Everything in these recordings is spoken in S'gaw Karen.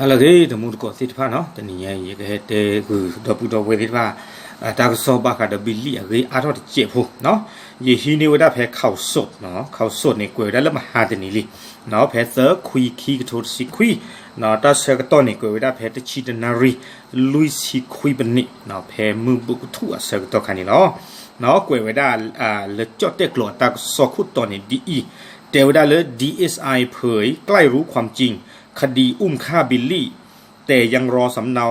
ဟါလၢအဂ့ၤ တံၤသကိးသ့ၣ်တဖၣ်နီၤ, တနံၤညါအံၤ ယကဟဲတဲဂုာ်ဒီပုၢ်ဒီဝဲၢ်သ့ၣ်တဖၣ် တၢ်ကစီၣ်ဘၣ်ဃးဒီး ဘံလံၣ်အဂ့ၢ်အါထီၣ်တစဲးဖိနီၤ. ယဟံးန့ၢ်ဝဲဒၣ်ဖဲ ข่าวสดနီၤ, ข่าวสดန့ၣ် ကွဲးဝဲဒၣ်လၢမဟါတနံၤလံနီၤ, ဖဲသၢခွံ ခံကထိတဆံခွံနီၤ, တၢ်ဆၢကတီၢ်န့ၣ် ကွဲးဝဲဒၣ်ဖဲတဆံတနၣ်ရံၣ် လွံၢ်ဆံခွံပနံးနီၤ, ဖဲမုၢ်ဘိးကထူၣ်အဆၢကတီၢ်ခါန့ၣ်လီၤ. ကွဲးဝဲဒၣ် လၢကၠီၣ်တဲၣ်ကျိာ်အတၢ်ကစီၣ်ခိၣ်တီန့ၣ်ဒ်အံၤ, တဲဝဲဒၣ်လၢ ดีเอสไอ เผยใกล้รู้ความจริง คดีอุ้มฆ่าบิลลี่ แต่ยังรอสำเนา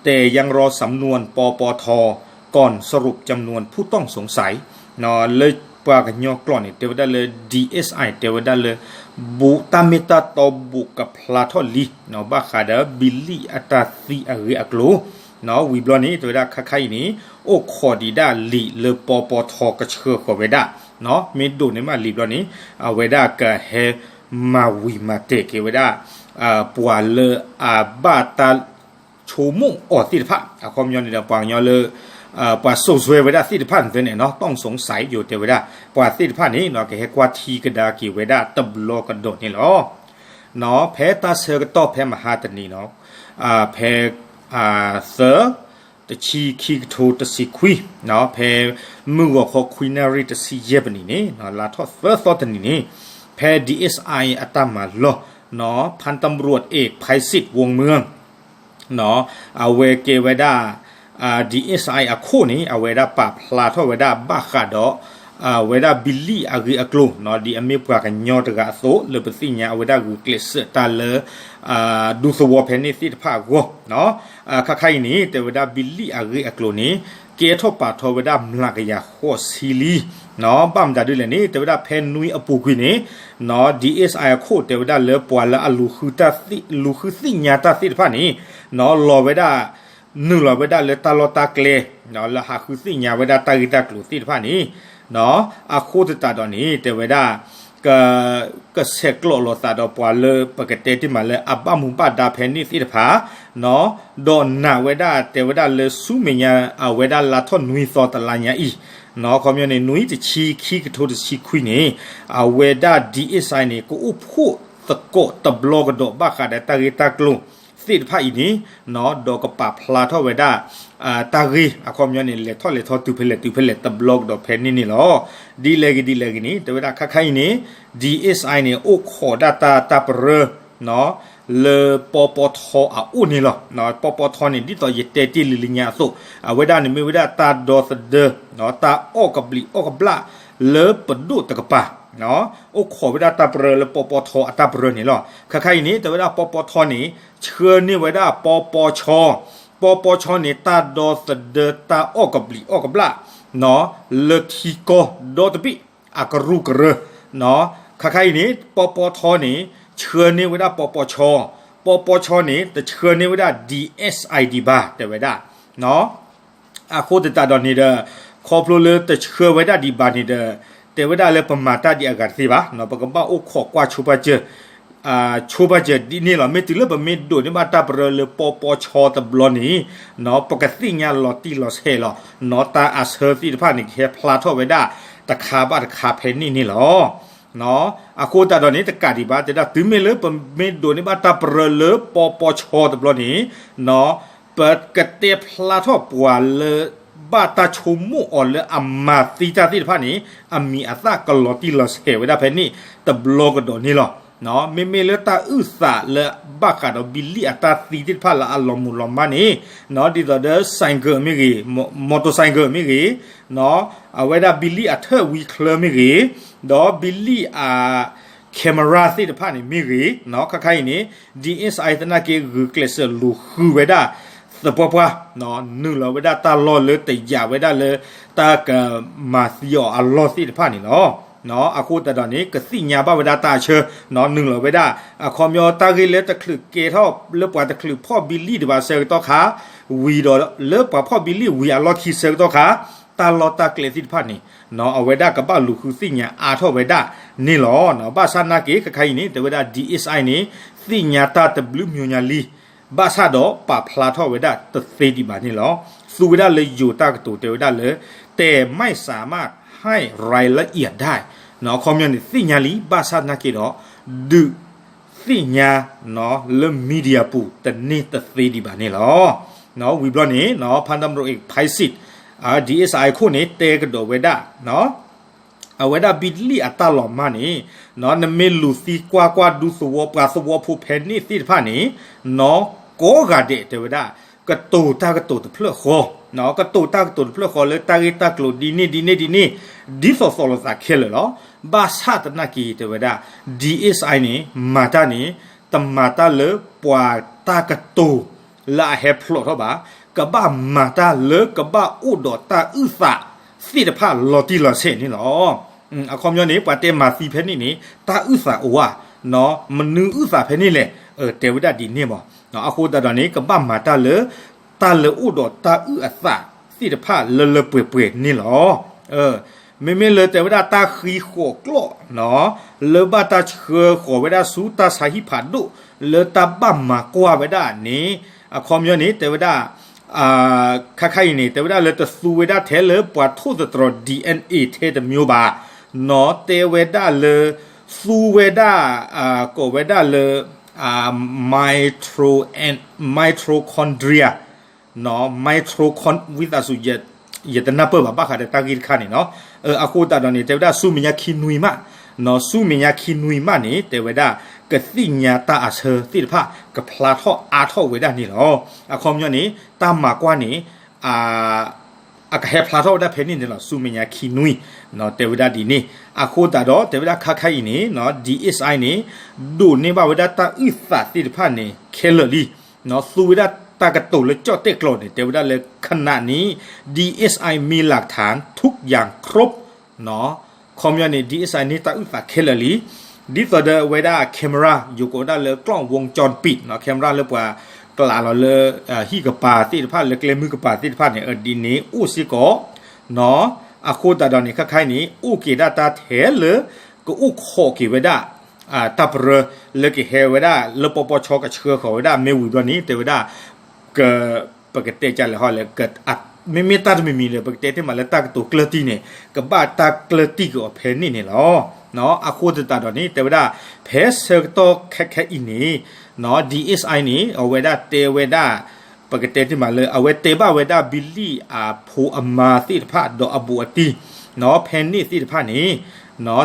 แต่ยังรอสำนวน ปปท ก่อนสรุปจำนวนผู้ต้องสงสัย လၢပှၤကညီကျိာ်န့ၣ် တဲဝဲဒၣ်လၢ ดีเอสไอ တဲဝဲဒၣ်လၢ ဘူး တၢ်မ့ၢ်တၢ်တီဘူးကဖျါထီၣ်လံ ဘၣ်ဃးဒီး ဘံလံၣ်အတၢ်သံအဂ့ၢ်အကျိၤ ဝံၤဘျီန့ၣ် တဲဝဲဒၣ် ခဲခါအံၤန့ၣ် အိၣ်ခိးဒံးဒၣ်လံာ်လၢ ပပထ ကဆှၢဃီၤဝဲဒၣ်, မ့ၢ်ဒိးန့ၢ်ဘၣ်လံာ်ဘျီန့ၣ် အဝဲဒၣ်ကဟဲမၤဝံၤမၤတဲာ်က့ၤဝဲဒၣ် ပှၤလၢအဘၣ်တၢ်ဆိကမိၣ်အီၤသ့ၣ်တဖၣ် အခီပညီန့ၣ်ဒီး ပှၤကညီလၢ ပှၤစိာ်စွဲဝဲဒၣ်သ့ၣ်တဖၣ်န့ၣ်န့ၣ်နီၤ, ต้องสงสัย ယိၤတဲဝဲဒၣ် ပှၤသ့ၣ်တဖၣ်န့ၣ်နီၤ ကဟဲကွၢ်ထံကဒါက့ၤဝဲဒၣ်တဘျီကဒီးန့ၣ်လီၤ. ဖဲတၢ်ဆၢကတီၢ်ဖဲမဟါတနံၤနီၤ, ဖဲ သၢ တဆံ ခံကထိတဆံခွံ, ဖဲမုၢ်ဂီၤခီခွံနၣ်ရံၣ်တဆံယဲၢ်ပနံးန့ၣ် လါထီၣ်သၢသီတနံၤန့ၣ် ဖဲ ดีเอสไอ အတၢ်မၤလီၢ်နီၤ, พันตำรวจเอกไพศิษย์ วงเมือง အဝဲကဲဝဲဒၣ် ดีเอสไอ အခိၣ်န့ၣ် အဝဲဒၣ်ပာ်ဖျါထီၣ်ဝဲဒၣ်ဘၣ်ဃးဒီး ဝဲဒၣ်ဘံလံၣ်အဂ့ၢ်အကျိၤနီၤ, ဒ်အမ့ၢ်ပှၤကညီတဂၤအသိး လၢပသ့ၣ်ညါအဝဲဒၣ်ဂုာ်ကျဲးစၢးတၢ်လၢ ဒူသဝီဖဲန့ၣ်သ့ၣ်တဖၣ်အဂီၢ်နီၤ, ခါခါအံၤန့ၣ် တဲဝဲဒၣ်ဘံလံၣ်အဂ့ၢ်အကျိၤန့ၣ် ကဲထီၣ်ပာ်ထီၣ်ဝဲဒၣ်မျးကယၤဃိးဆံလံနီၤ, ဘၣ်မတၤဒ်လဲၣ်န့ၣ် တဲဝဲဒၣ်ဖဲနွံအပူၤကွံာ်န့ၣ်နီၤ, ดีเอสไอ အခိၣ်တဲဝဲဒၣ်လၢပှၤလၢအလူၤဃုတၢ်သ့ လူၤဃုသ့ၣ်ညါတၢ်သ့ၣ်တဖၣ်န့ၣ်နီၤ, လီၤဝဲဒၣ် နုာ်လီၤဝဲဒၣ်လၢတၢ်လီၢ်တၢ်ကျဲ လၢဟးဃုသ့ၣ်ညါဝဲဒၣ်တၢ်ဂ့ၢ်တၢ်ကျိၤသ့ၣ်တဖၣ်န့ၣ်နီၤ, အဃိသတးဒီးန့ၣ် တဲဝဲဒၣ် က ကဆဲးကျိးလိာ်သးဒီးပှၤလၢပကတဲတ့ၢ်မးလၢအဘၣ်မူဘၣ်ဒါဖဲန့ၣ်သ့ၣ်တဖၣ်နီၤ, ဒီးနာ်ဝဲဒၣ်တဲဝဲဒၣ်လၢဆူမဲာ်ညါ အဝဲဒၣ်လါထီၣ်နွံသီတလါညါအံၤနီၤ, ခီပညီန့ၣ် နွံတဆံ ခံကထိတဆံခွံန့ၣ် အဝဲဒၣ် ดีเอสไอ န့ၣ် ကအိၣ်ဖှိၣ်သကိးတဘျီကဒီးဘၣ်ဃးဒီးတၢ်ဂ့ၢ်တၢ်ကျိၤသ့ၣ်တဖၣ်အံၤန့ၣ်နီၤ, ဒီးကပာ်ဖျါထီၣ်ဝဲဒၣ် တၢ်ဂ့ၢ် အခီပညီန့ၣ် လဲၤထီၣ်လဲၤထီတုၤဖဲလဲၣ်တုၤဖဲလဲၣ်တဘျီကဒီးဖဲန့ၣ်န့ၣ်လီၤ. ဒ်လဲၣ်ဂ့ၤဒ်လဲၣ်ဂ့ၤန့ၣ် တဲဝဲဒၣ်ခါခါအံၤန့ၣ် ดีเอสไอ န့ၣ် အိၣ်ခိးဒၣ်တၢ်တၢ်ပရၢနီၤ လၢပပထအအိၣ်န့ၣ်လီၤ. ပပထန့ၣ် ဒ်သိးယတဲတ့ၢ်လံလၢညါအသိး အဝဲဒၣ်န့ၣ်မ့ၢ်ဝဲဒၣ်တၢ်ဒီသဒၢ တၢ်အီၣ်ကဘျံးအီၣ်ကဘျၣ်လၢပဒိၣ်တကပၤ အိၣ်ခိးဝဲဒၣ်တၢ်ပရၢလၢပပထအတၢ်ပရၢန့ၣ်လီၤ. ခါခါအံၤန့ၣ် တဲဝဲဒၣ်ပပထန့ၣ် ဆှၢန့ၢ်ဝဲဒၣ်ပပဆီ ပပဆီန့ၣ် တၢ်ဒီသဒၢတၢ်အီၣ်ကဘျံးအီၣ်ကဘျၣ် လၢထံကီၢ်ဒီတဘ့ၣ် အကရူၢ်ကရၢ ခါခါအံၤန့ၣ် ပပထန့ၣ် ဆှၢန့ၢ်ဝဲဒၣ်ပပဆီ, ပပဆီန့ၣ် တဆှၢန့ၢ်ဝဲဒၣ် ดีเอสไอ ဒံးဘၣ် တဲဝဲဒၣ် အဃိသတးဒီးန့ၣ်ဒီး ခီဖျိလၢတဆှၢဝဲဒၣ်ဒံးဘၣ်န့ၣ်ဒီး တဲဝဲဒၣ်လၢပမၤတၢ်ဒံးအဂၤတသ့ဘၣ်, ပကဘၣ်အိၣ်ခိးကွၢ်ဆိဘၣ်စၢၤ ဆိဘၣ်စၢၤဒ်န့ၣ်လီၤ. မ့ၢ်တုၤလၢပမ့ၢ်ဒိးန့ၢ်ဘၣ်တၢ်ပရၢလၢပပဆီတဘျီန့ၣ် ပကသ့ၣ်ညါလီၤတံၢ်လီၤဆဲးလီၤ, တၢ်အဆၢသ့ၣ်တဖၣ်န့ၣ် ကဟဲဖျါထီၣ်ဝဲဒၣ်တခါဘၣ်တခါဖဲန့ၣ်န့ၣ်လီၤ. အဃိသတးဒီးန့ၣ် တကးဒံးဘၣ် တဲဒၣ်တုၤမ့ၢ်လၢပမ့ၢ်ဒိးန့ၢ်ဘၣ်တၢ်ပရၢလၢပပဆီတဘျီန့ၣ် ပကတဲဖျါထီၣ်ပှၤလၢဘၣ်တၢ်ဆိကမိၣ်အီၤလၢအမၤသံတၢ်သ့ၣ်တဖၣ်န့ၣ် အမံၤအသၣ်ကလီၤတံၢ်လီၤဆဲးဝဲဒၣ်ဖဲန့ၣ်တဘျီကဒီးန့ၣ်လီၤ. မ့မ့ၢ်လၢတၢ်အုၣ်သးလၢဘၣ်ဃးဒီးဘံလံၣ်အတၢ်သံသ့ၣ်တဖၣ်လၢအလီၤမုၢ်လီၤမၢ်န့ၣ် ဒ်သိးဒီး ဆိုင်ကယ် မ့ၢ်ဂ့ၤ, မော်တော်ဆိုင်ကယ် မ့ၢ်ဂ့ၤ, အဝဲဒၣ်ဘံလံၣ်အထၢၣ်ဝံချၢမ့ၢ်ဂ့ၤ, ဒီးဘံလံၣ်အ camera သ့ၣ်တဖၣ်န့ၣ်မ့ၢ်ဂ့ၤ, ခါခါအံၤန့ၣ် DSI သနာ်က့ ဂုာ်ကျဲးစၢးလူၤဃုဝဲဒၣ်သပှၢ်ပှၢ်, နုာ်လီၤဝဲဒၣ်တၢ်လီၢ်လၢတယာ်ဝဲဒၣ်လၢ တၢ်ကမၤသံအီၤအလီၢ်သ့ၣ်တဖၣ်န့ၣ်လီၤ. အဃိသတးဒီးန့ၣ် ကသ့ၣ်ညါဘၣ်ဝဲဒၣ်တၢ်အဆၢ, နုာ်လီၤဝဲဒၣ် အခီပညီတၢ်ဂ့ၢ်လၢတချုးကဲထီၣ်လၢပှၤတချုးဖီၣ်ဘံလံၣ်ဒံးဘၣ်ဆၢကတီၢ်ခါ, ဝံၤဒီးလၢပှၤဖီၣ်ဘံလံၣ်ဝံၤအလီၢ်ခံဆၢကတီၢ်ခါ, တၢ်လီၢ်တၢ်ကျဲသ့ၣ်တဖၣ်န့ၣ် အဝဲဒၣ်ကဘၣ်လူၤဃုသ့ၣ်ညါအါထီၣ်ဝဲဒၣ်န့ၣ်လီၤ. ဘၣ်ဆၣ်နာ်က့ ခဲခါအံၤန့ၣ် တဲဝဲဒၣ် DSI န့ၣ် သ့ၣ်ညါတၢ်တဘျုးမံၤညါလံ, ဘၣ်ဆၣ်ဒီးပာ်ဖျါထီၣ်ဝဲဒၣ်တသ့ဒံးဘၣ်န့ၣ်လီၤ. သူဝဲဒၣ်လၢယိၤတၢ်ကတိၤတဲဝဲဒၣ်လၢ แต่ไม่สามารถให้รายละเอียดได้ အခီပညီန့ၣ် သ့ၣ်ညါလံ ဘၣ်ဆၣ်နာ်က့ဒီး ဒုး သ့ၣ်ညါ လၢ media ပူၤတန့ၢ်တသ့ဒံးဘၣ်န့ၣ်လီၤ. ဝံၤဘျီန့ၣ် ဖါတၢ်မရိၤအံၤ ဖဲစံး DSI ခိၣ်န့ၣ် တဲကဒီးဝဲဒၣ် အဝဲဒၣ်ဘံလံၣ်အတၢ်လီၤမၢ်န့ၣ် နမ့ၢ်လူၤသံကွၢ်ကွၢ်ဒူသဝီ ပှၤသဝီဖိဖဲန့ၣ်သ့ၣ်တဖၣ်န့ၣ် ကိးဂၤဒဲးတဲဝဲဒၣ် ကတိၤတၢ်ကတိၤတဖျၢၣ်ဃီ, ကတိၤတၢ်ကတိၤတဖျၢၣ်ဃီလၢတၢ်ဂ့ၢ်တၢ်ကျိၤဒ်န့ၣ်ဒ်န့ၣ်ဒ်န့ၣ် ဒ်သိးသိးလိာ်သးခဲလၢာ်လီၤ. ဘၣ်ဆၣ်သနာ်က့တဲဝဲဒၣ် DSI န့ၣ် မၤတၢ်န့ၣ် တမၤတၢ်လၢပှၤတၢ်ကတိၤ လၢအဟဲဖျိးထီၣ်ဘၣ်, ကဘၣ်မၤတၢ်လၢကဘၣ်အိၣ်ဒီးတၢ်အုၣ်သးသ့ၣ်တဖၣ်လီၤတံၢ်လီၤဆဲးန့ၣ်လီၤ. အခီပညီန့ၣ် ပှၤတဲမၤသံဖဲန့ၣ်န့ၣ် တၢ်အုၣ်သးအိၣ်ဧါ, မနုၤအုၣ်သးဖဲန့ၣ်လဲၣ်, တဲဝဲဒၣ်ဒ်န့ၣ်မး. အဃိသတးဒီးန့ၣ် ကဘၣ်မၤတၢ်လၢ တၢ်လၢအိၣ်ဒီးတၢ်အုၣ်အသးသ့ၣ်တဖၣ်လၢလၢပှဲၤပှဲၤန့ၣ်လီၤ. မ့မ့ၢ်လၢတဲဝဲဒၣ်တၢ်ဃံးဃီးကျိာ် လၢဘၣ်တၢ်ဆှၢဃီၤဝဲဒၣ်ဆူတၢ်ဆါဟံၣ်ဖးဒိၣ် လၢတၢ်ဘၣ်မၤကွၢ်ဝဲဒၣ်န့ၣ် အခီပညီန့ၣ် တဲဝဲဒၣ် ခါခါအံၤန့ၣ် တဲဝဲဒၣ်လၢတသူဝဲဒၣ်ထဲလၢပှၤထိၣ်သတြီၤ DNA ထဲတမျိုးဘၣ်, နီၢ်တဲဝဲဒၣ်လၢ သူဝဲဒၣ် ကိးဝဲဒၣ်လၢ mito- mitochondria, mitochon- ဝံသးစူၤ ယတနၢ်ပၢၢ်ဘၣ် ဘၣ်ဃးဒီးတၢ်ဂ့ၢ်တခါန့ၣ်နီၢ်. အဃိသတးဒီးန့ၣ် တဲဝဲဒၣ်ဆူမဲာ်ညါခံနွံမး, ဆူမဲာ်ညါခံနွံမးန့ၣ် တဲဝဲဒၣ် ကသ့ၣ်ညါတၢ်အဆၢသ့ၣ်တဖၣ် ကဖျါထီၣ်အါထီၣ်ဝဲဒၣ်န့ၣ်လီၤ. အခီပညီန့ၣ် တၢ်မၤကွၢ်န့ၣ် အကဟဲဖျါထီၣ်ဝဲဒၣ်ဖဲန့ၣ်န့ၣ်လီၤ. ဆူမဲာ်ညါခံနွံ တဲဝဲဒၣ်ဒ်န့ၣ်. အဃိသတးဒီး တဲဝဲဒၣ်ခါခါအံၤန့ၣ် DSI န့ၣ် ဒိးန့ၢ်ဘၣ်ဝဲဒၣ်တၢ်အုၣ်သးသ့ၣ်တဖၣ်န့ၣ် ခဲလၢာ်လံ. သူဝဲဒၣ်တၢ်ကတိၤလၢကၠီၣ်တဲၣ်ကျိာ်န့ၣ် တဲဝဲဒၣ်လၢ ขณะนี้ DSI มีหลักฐานทุกอย่างครบ ခီပညီန့ၣ် DSI န့ၢ်တၢ်အုၣ်သးခဲလၢာ်လံ. ဒ်သိးဒီးအဝဲဒၣ် camera ယိၤကိးဝဲဒၣ်လၢ กล้องวงจรปิด camera လၢပှၤကျးလီၤလၢ ဟံၣ်ကပၤသ့ၣ်တဖၣ် လၢကျဲမုၢ်ကပၤသ့ၣ်တဖၣ်န့ၣ် ဒ်န့ၣ်အိၣ်စ့ၢ်ကီး အဃိသတးဒီးန့ၣ် ခါခါအံၤန့ၣ် အိၣ်က့ၤဒၣ်တၢ်ထဲလၢ ကအိၣ်ခိးက့ၤဝဲဒၣ် တၢ်ပရၢ လၢကဟဲဝဲဒၣ်လၢပီပီဆီ ကဆှၢဃီၤဝဲဒၣ် မ့ၢ်ဝံၤဘျီန့ၣ် တဲဝဲဒၣ် က ပကတဲကလဲာ်ဟီလဲၣ် မ့မ့ၢ်တၢ်တမံၤမံၤလၢ ပကတဲတ့ၢ်မးလၢတၢ်ကတိၤကျၢၢ်တံၢ်န့ၣ် ကဘၣ်တၢ်ကျၢၢ်တံၢ်က့ၤအီၤဖဲန့ၣ်န့ၣ်လီၤ. အဃိသတးဒီးန့ၣ် တဲဝဲဒၣ် ဖဲဆၢကတီၢ်ခဲခဲအံၤန့ၣ် DSI န့ၣ် အဝဲဒၣ်တဲဝဲဒၣ် ပကတဲတ့ၢ်မးလၢ အဝဲတဲဘၣ်ဝဲဒၣ် ဘံလံၣ်အဖိအမါသ့ၣ်တဖၣ် ဒီးအဘူးအတံၢ် ဖဲန့ၣ်သ့ၣ်တဖၣ်န့ၣ်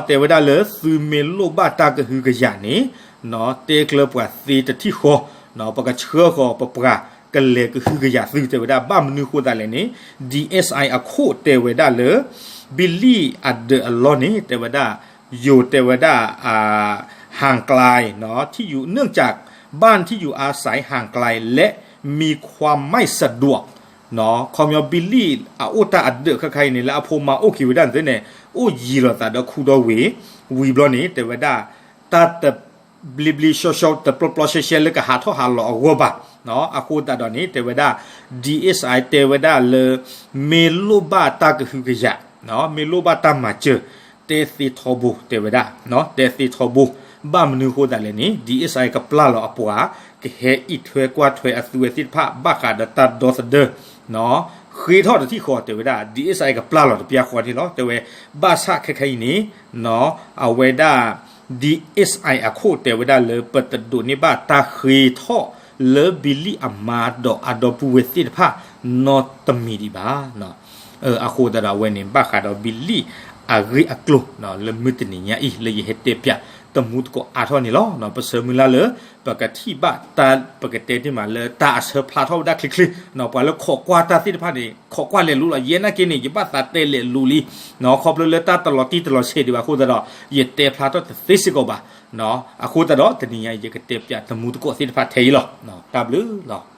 တဲဝဲဒၣ်လၢသုမ့ၢ်လိၣ်ဘၣ်တၢ်ကဟုကယာ်န့ၣ် တဲကျၢၤပှၤသ့တထံၣ်ဃီ ပကဆှၢဃီၤပပှၤ ကလဲၤကဟုကယာ်သု တဲဝဲဒၣ် ဘၣ်မနုၤဃိသးလဲၣ်န့ၣ် DSI အခိၣ်တဲဝဲဒၣ်လၢ ဘံလံၣ်အဒၢးအလီၢ်န့ၣ် တဲဝဲဒၣ် ယိၤတဲဝဲဒၣ် ห่างไกล ที่อยู่ เนื่องจากบ้านที่อยู่อาศัยห่างไกล และมีความไม่สะดวก ခီပညီဘံလံၣ်အအိၣ်တၢ်အဒၢးခဲခါအံၤန့ၣ် လၢအဖိမါအိၣ်က့ၤဝဲဒၣ်န့ၣ်န့ၣ် အိၣ်ယံၤလိာ်သးဒီးခူဒီဝ့ၤ ဝံၤဘျီန့ၣ် တဲဝဲဒၣ် တၢ်တဘျ့ဘျ့ဆှီဆှီ တပျီပျီရှဲရှဲလၢကဟးထီၣ်ဟးလီၤအဂီၢ်ဘၣ်. အဃိသတးဒီးန့ၣ် တဲဝဲဒၣ် DSI တဲဝဲဒၣ်လၢ မ့ၢ်လိၣ်ဘၣ်တၢ်ကဟုကယာ် မ့ၢ်လိၣ်ဘၣ်တၢ်မၤစၢၤ တဲသ့ထီဘိ တဲဝဲဒၣ် တဲသ့ထီဘိ ဘၣ်မနုၤဃိသးလဲၣ်န့ၣ် DSI ကပျၢ်လီၤအပှၤ ကဟဲအံးထွဲကွၢ်ထွဲအသုဝဲသ့ၣ်တဖၣ် ဘၣ်ဃးဒီးတၢ်ဒီသဒၢ ဃ့ထီၣ်တထံၣ်ဃီ တဲဝဲဒၣ် DSI ကပျၢ်လီၤတပျၢ်ဃီန့ၣ်လီၤ. တဲဝဲ ဘၣ်ဆၣ်ခဲခဲအံၤန့ၣ် အဝဲဒၣ် DSI အခိၣ်တဲဝဲဒၣ်လၢ ပတဒိးန့ၢ်ဘၣ်တၢ်ဃ့ထီၣ်လၢဘံလံၣ်အမါဒီးအဒီပုၢ်ဝဲၢ်သ့ၣ်တဖၣ် နီတမံၤဒံးဘၣ်. အဃိသတးဒီးအဝဲန့ၣ် ဘၣ်ဃးဒီးဘံလံၣ်အဂ့ၢ်အကျိၤ လၢမုၢ်တနံၤညါအံၤ လၢယဟဲတဲပၠးတမူသကိးအါထီၣ်န့ၣ်လီၤ. ပဆၢမုၢ်လၢ်လၢ ပကထံၣ်ဘၣ်တၢ် ပကတဲတ့ၢ်မးလၢတၢ်အဆၢဖျါထီၣ်ဝဲဒၣ်ချ့ချ့ ပှၤလၢခိးကွၢ်တၢ်သ့ၣ်တဖၣ်န့ၣ် ခိးကွၢ်လဲၤလူလီၤ. ယဲနာ်က့န့ၣ် ယဘၣ်သးတဲလဲၤလူလံ ခီဖျိလၢတၢ်တလီၤတံၢ်တလီၤဆဲးဒံးဘၣ်အဃိသတးဒီး ယတဲဖျါထီၣ်တသ့စ့ၢ်ကီးဘၣ်. အဃိသတးဒီးတနံၤညါအံၤ ယကတဲပၠးတမူသကိးသ့ၣ်တဖၣ်ထဲအံၤလီၤ. တၢ်ဘျုးလီၤ.